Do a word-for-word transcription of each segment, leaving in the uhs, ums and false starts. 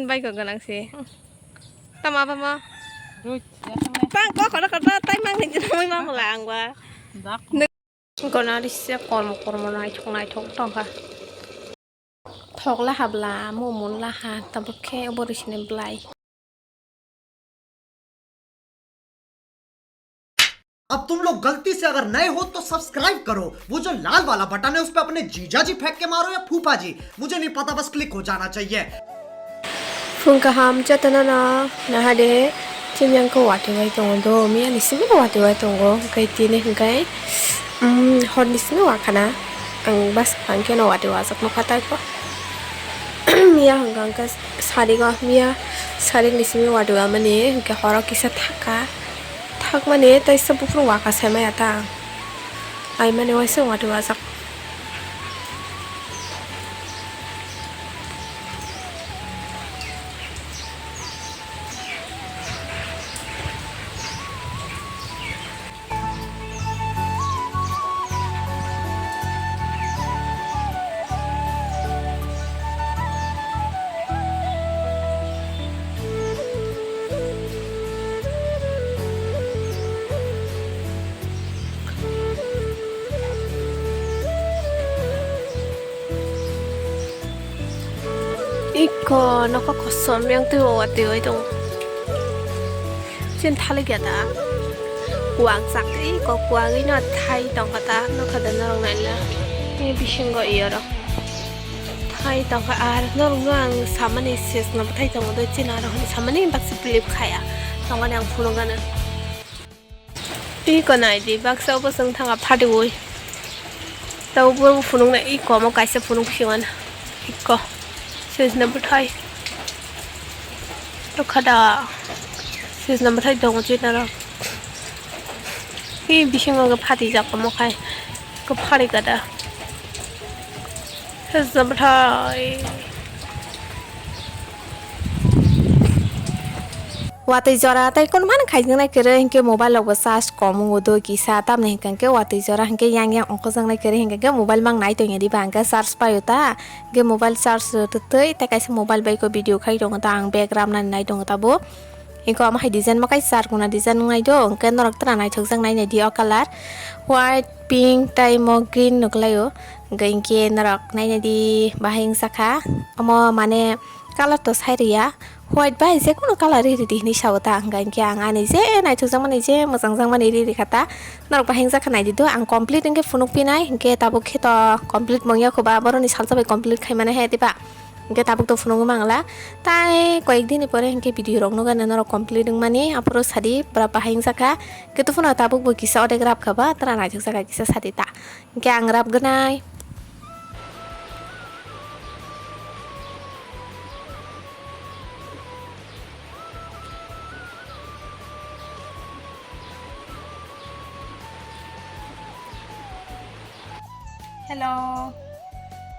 Bai ko ganang si. Tama ba ma. Tang ko kono kono tai mang ni jino mai ma mula ang ba. Dak. Gona ri se kormo kormo naithok naithok tongkha. Thokla habla, mumun laha, tabuk khe obo risini blai. अब तुम लोग गलती से अगर नए हो तो सब्सक्राइब करो, वो जो लाल वाला बटन है उस पे अपने जीजा जी फेंक के मारो या फूफा जी, मुझे नहीं पता, बस क्लिक हो जाना चाहिए। Phung kaham jotono no naha de, chini ang khe watwi bai tongo do, miya ni simi watwi bai tongo, hwnkhe tini hwnkhe, um, hor ni simi wakhana, ang bus phang khe no watwi wajak nukha tai kho. Miya hwnkha hwnkhe sari go, miya sari ni simi watwi wamani hwnkhe horo kisa thaka, thakmani tei se buphuru wakha sai maya ta, aimani waisa watwi wajak. Iko nokho kosom yang twi o watwi oi tongo. Chin thalik ya da. Kuwak jak iko kuwagwi no thai tongkha ta nokha da norok naina. Ni bisingo iyo rok. Thai tongkha ar norok no ang samani ses no bwthai tongo do chin aro hwn samani baksa clip khaya. Tongani ang phunukgano. Iko nai di, baksa obo chwng thangkha phatiwi. Tabuk bo phunuknai iko omo kaisa phunuk phiwan. Iko. Sejna bwthai. Tokha da. Sejna bwthai tongo chinaro. Hi bisingo khe phatijak omo khai. Iko phari gada. Sejna bwthai. Watwi jora tei kono mano khaijak nai kwrwi hinkhe mobile rok bo charge kom wngo do kisa tamni hinkhe watwi jora hinkhe yang yang ongkhojak nai kwrwi hinkhe mobile mang nai tongya diba hinkhe charge paio ta hinkhe mobile charge rwtwi tei kaisa mobile bai ko video khai tongo ta ang bag ramnani nai tongo ta bo hinkhe omo hai design mo kaisa chargona design wngnai do hinkhe norok tara naithokjak nai naidi o colour white pink tei mo green nukhlaio hinkhe norok nai naidi bahai wngjakha omo mane colour to sai rwya. White bai je kono colour ri ridi hinui sao ta hwnkha hinkhe ang ani je naithokjakmani je mwchangjakmani ri rikha ta norok bahai wngjakha naidi do ang complete hinkhe phunuk pinai hinkhe tabuk khe to complete mangya kho ba boroni salsa bai complete khaimani he diba hinkhe tabuk to phunugwi mangla tai koyek dini pore hinkhe video rok nugano norok complete wngmani aphuru sadi pura bahai wngjakha hinkhe to phano tabuk bo kisa odek rap kha ba tara naithokjakha kisa sadi ta hinkhe ang rap gwnai. Hello.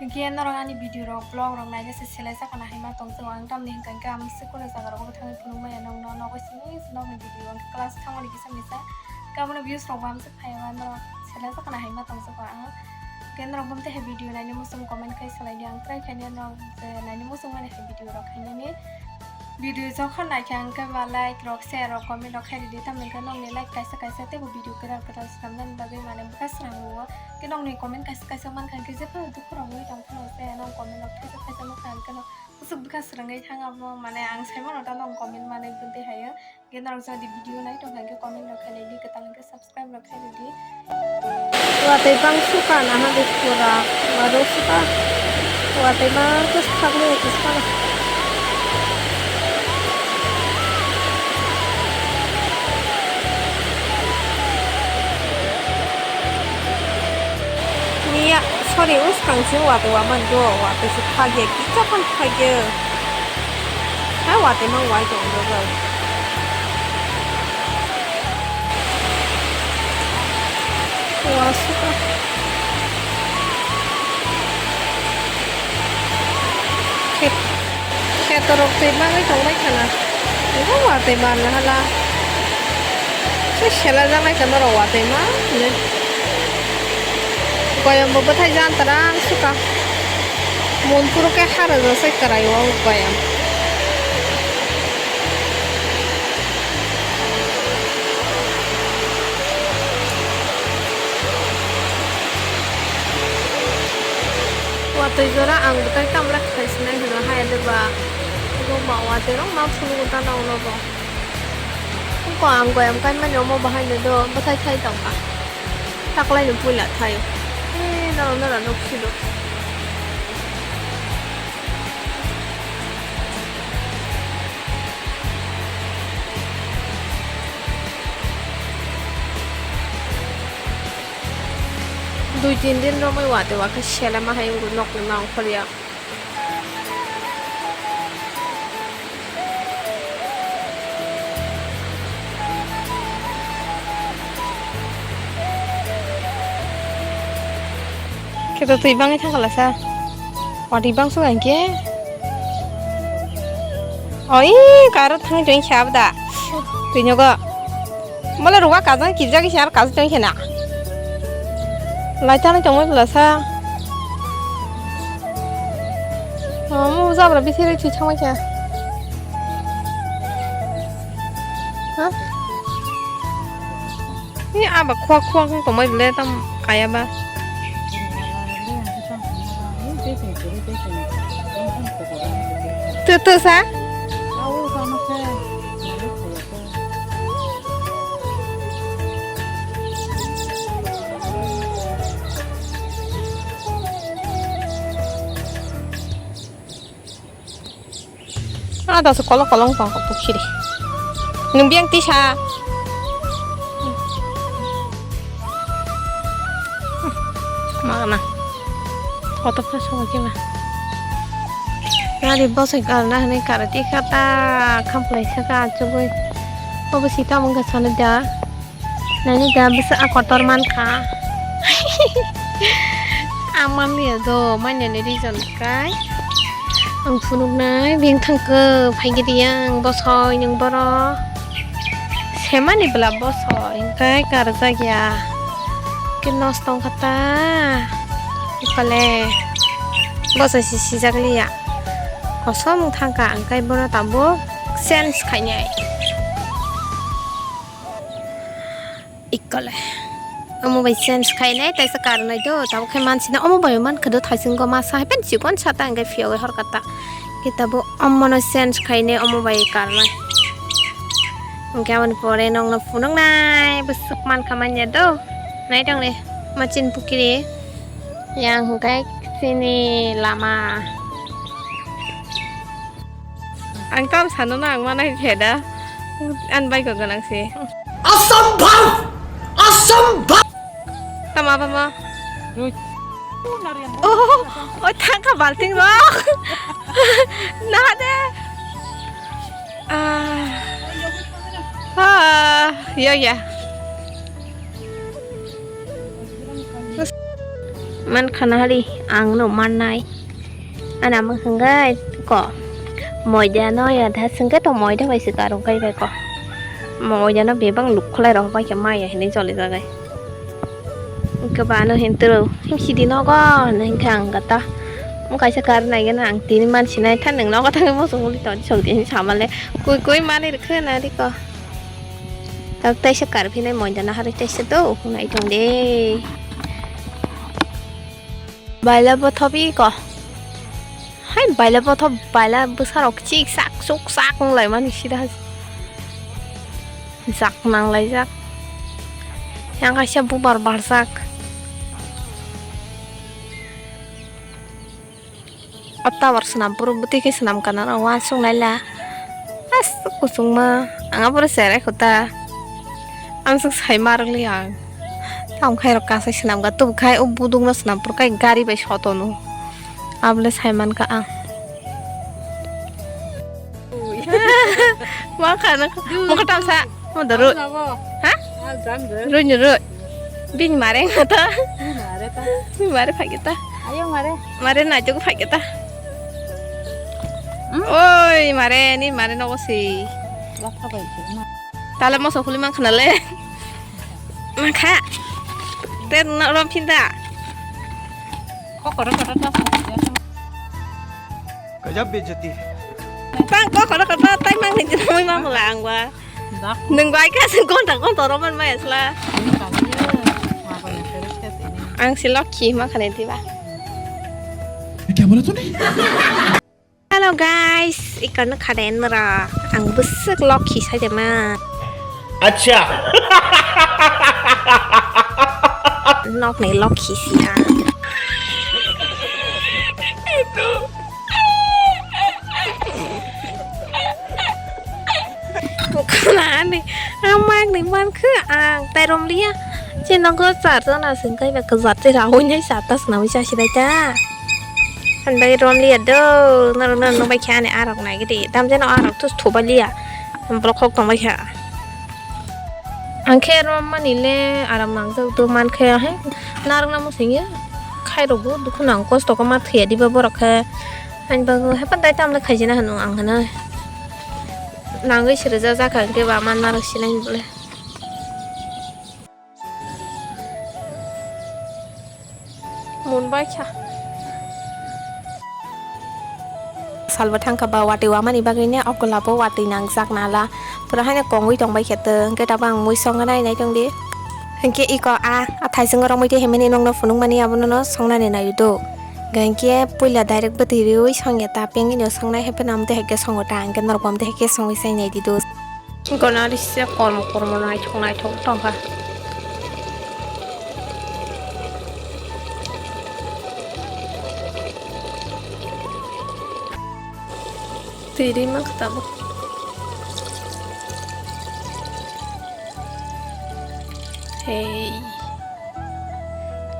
Hinkhe norok ani video rok vlog rok naina se selai jakana hai ma tongjago ang tamni hinkha hinkhe ang se kunu jaga rogo thangwi phunuk maya nokno nogo simi se nokni video hinkhe class thangmani kisa misa hinkhe abono views rok bo amsuk phaiya norok selai jakana hai ma tongjago ang. Hinkhe norok bo tei hai video naina muchung comment khai salai di ang try khainai norok je naina muchung mani hai video rok khainani. Video jokhon naikha hwnkhe ba like rok, share rok, comment rok khai ridi, tamni hwnkhe nokni like kaisa kaisa teibo video kwtal kwtal swnamnani bagwi mane bwkha srango. Hwnkhe nokni comment kaisa kaisa mankha hwnkhe jephano dukhu rogwi tongphano se nong comment rok thaisa thaisa nukha hwnkhe no bwswk bwkha swrwngwi thang abo mane ang saimano ta nong comment manwi bwtwi haio. Hwnkhe norok jodi video nai tongkha hwnkhe comment rok khai ridi, kwtal hwnkhe subscribe rok khai ridi. Watwi bang suka na hadi pura maro suka. Watwi ma kis thakni kis thang. Niya, sorry, uskang si watwi wa man do, watwi si thagya, kicha pan thagya. Ha watwi mang wai tong do, do. Wa suka. Khet, khetorok twi bagwi tongbai khana. Bo watwi manna hala. Se sela janai khe norok watwi ma hinwi. Goyambo bwthai jantra ang suka. Monpuro khe harajak se kwrai o goyam. Twi jora ang bwtai tamle khai sinai hwno hai de ba. Bo ba wa te rong ma phunu ta nang no bo. Ko ang goyam kai mani omo bahai ne do bwtai thai tong ka. Taklai no puila thai. Eh, nang nang nang si do. Dui tin din romwi wate wakhe selema hai wngwi nokni ma ongkhorya. Khe to twi bangwi thang kala sa. Watwi bang sung ang khe. Oi, karo thang tong khe abda. Twi nyogo. Mole ruwa kajang kijak khe ar kajak tong khe na. Lai thang tong mole sa. Mo jabra bisi ri twi thang khe. Ha? Ni aba khua khua khe tongbai le tam kaya ba. Tu tu sa? Ah, da se kolok kolok tong kok pukhiri. Nwng biyang tisa. Magana. Koto fresh wngkhe ba. Gari bosai karna hwnwi karati kha ta khamplai saka achugwi. Obo sita mungkha sanwi da. Nani da bwsa a kotor mankha. Ang manliya do, manya ni reason kai. Ang phunuknai, beng thangkhe phaikhe di yang, bosoi nwng boro. Semani bwla bosoi, hwnkhe karjak ya. Khe nosto wngkha ta. Ipale. Bosoi si sijak liya. Kosom wng thangkha, ang kai bono tabuk change khainai. Ikkole. Omo bai change khainai, taisa karnai do, tabuk khai mansina omo bai mankha do, thaisingo masa hai pen chikon sata hwnkhe phiyogwi horkha ta. Khe tabuk omono change khainai, omo bai karnai. Hwnkhe aboni pore nokno phunuknai, bwswk mankha manya do. Nai tong le, machin pukiri. Yang hwnkhe chini lama. Ang tam sano na ang mana khe da. An bai ko ganang si. Asambhav! Asambhav! Tama tama. Rui. Oh, oh, thangka balting rok. Na de. Ah. Ah, ya ya. Man khana hari ang no mannai. Ana mung hwnkhe ko moida no ya da swngkhe to moida bai se karung kai bai ko. Moida no bebak luk khlai rok bai khe maya hinwi choli jagai. Hwnkhe ba ano hintro himsidi nogo hinwi hwnkhe ang gata. Mo kaisa kar nai gana ang tini mansinai than nwng nogo thangwi muchung uli tong sok di hinwi samale koi koi manwi rwkhe na ri ko. Tabuk taisa karphinai moida naharwi taisa do nai tong de. Baila bothop iko. Hai baila bothop baila bwsarok chik sak chuk sak wnglaimani sida. Jak nanglaijak. Yang kaisa bubar barjak. O tower swnam phuru bwtwi khe swnam kana rw uansuk naila. Aswk kuchukma ang aphuru cherai khuta. Amswk sai ma rwkli ang. Tamo khai rok kasai swnam ka tubuk khai o buduk no swnam phuru kai gari bai sotono. Abole sai man ka ang. Ma khana mukha tamsa. Mo da ru. Abo. Ha? Ah, jam de. Ru ni ru. Bini mare nga ta. Bini mare ta. Bini mare phai ta. Ayo mare. Mare na jok phai ta. Hmm? Oi mare ni mare no si. Lakha bai se ma. Tala mo sokuli mang khana le. Makha. Ter na rom phinda. Kokoro koro ta. Gajab bejati. Tang kokoro koro tai mang ni jinamai mang lang wa. Dak. Nung bai ka sing konta konta roman mai asla. Ini kami ya, apa yang terus ke sini? Ang si lokhi ma khane diba. Kya bola tune? Hello guys, ikarno khaden mara ang bwswk lokhi saidema. Acha. Nokni lokhi sia. Khana ani ang mak ni man khe ang tai rom liya. Che nogo char jona sing kai ba kwjar che rawi nai sa ta sna wi sa si dai ta. Ang bai rom liya do, naro naro nung bai khe ani arok nai gidi. Dam jeno arok tus thuba liya. Borok khok tong bai kha. Ang khe rom mani le aram nang jak do man khe he narok namo sing ye. Khai rok bo dukhu nang kosto ko ma thwiya diba borok khe. Ang bago he pan dai tam le khai jina hanu ang hana. Nangwi siri jak jak kha hingke ba man narok sinai bole. Mun bai kha. Salbo thangkha ba watwi wamani bagwi ne okula bo watwi nangjak nala. Pura haino kongwi tong bai khe to, hwnkhe tabang mui songnai nai tong di. Hwnkhe iko a, a thaichungo romwi tei himani nokno phunukmani abono no songnani nai do. Hwnkhe puila direct bwtwi riwi songya ta, pengino songnai hai phano amtwi hai khe songo ta, hwnkhe norok bo amtwi hai khe songwi sai nai di do. Gana risa kormo kormo naithok naithok tongkha. Twi ri mankha tabuk. Hey.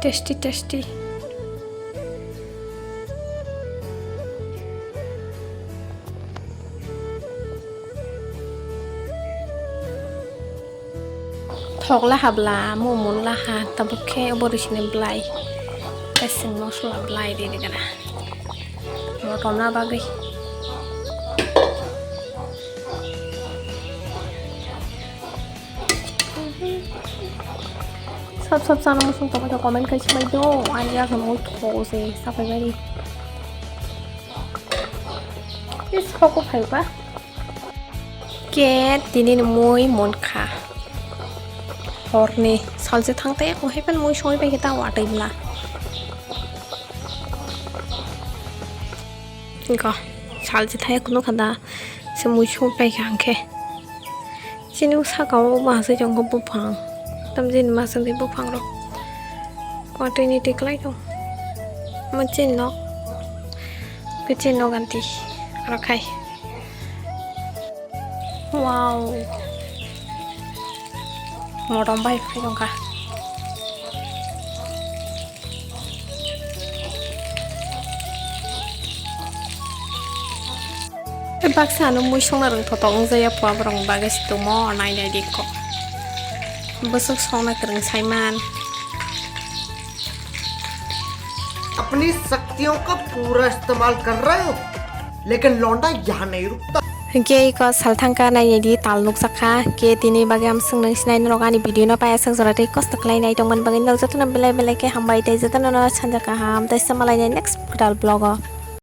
Tasty, tasty. Thok laha bla, mo mun laha, tabuk khe obo rwsini bwlai. Kaising mosla bwlai riri gana. Motom na bagwi. Sab sab chana muchung tongkha comment khai swbai do, ani yakung ui tho se sapai bari. Is khoko phaiba. Ke tini ni mui munkha. Horni salse thang te ko hepen mui soi pai ta watwi bla. Ko salse thai kuno khada se mui soi pai kha hangkhe. Chini saka o masai tongo buphang. Tamjini masang tei buphang rok. Watwi ni twi kwlai tong. Omo chini nok. Khe chini nok anti. Aro khai. Wow. Motom bai khai tongkha. Baksa ano mui songna rwng thotok wngjakya pua borok ni bagwi se tongmo nai nai di kok. Bwswk songna kwrwng saiman. अपनी शक्तियों का पूरा इस्तेमाल कर रहे हो, लेकिन लौंडा यहाँ नहीं रुकता। Hingke iko salthangka nainai di tal nukjakha, ke tini bagwi amswk nung sinai norok ani video no paya sak jora tei kosto khlai nai tongmani bagwi norok jotono belai belai khe hambai tei jotono no sanja kaham tei samalai nai next kwtal vlog o.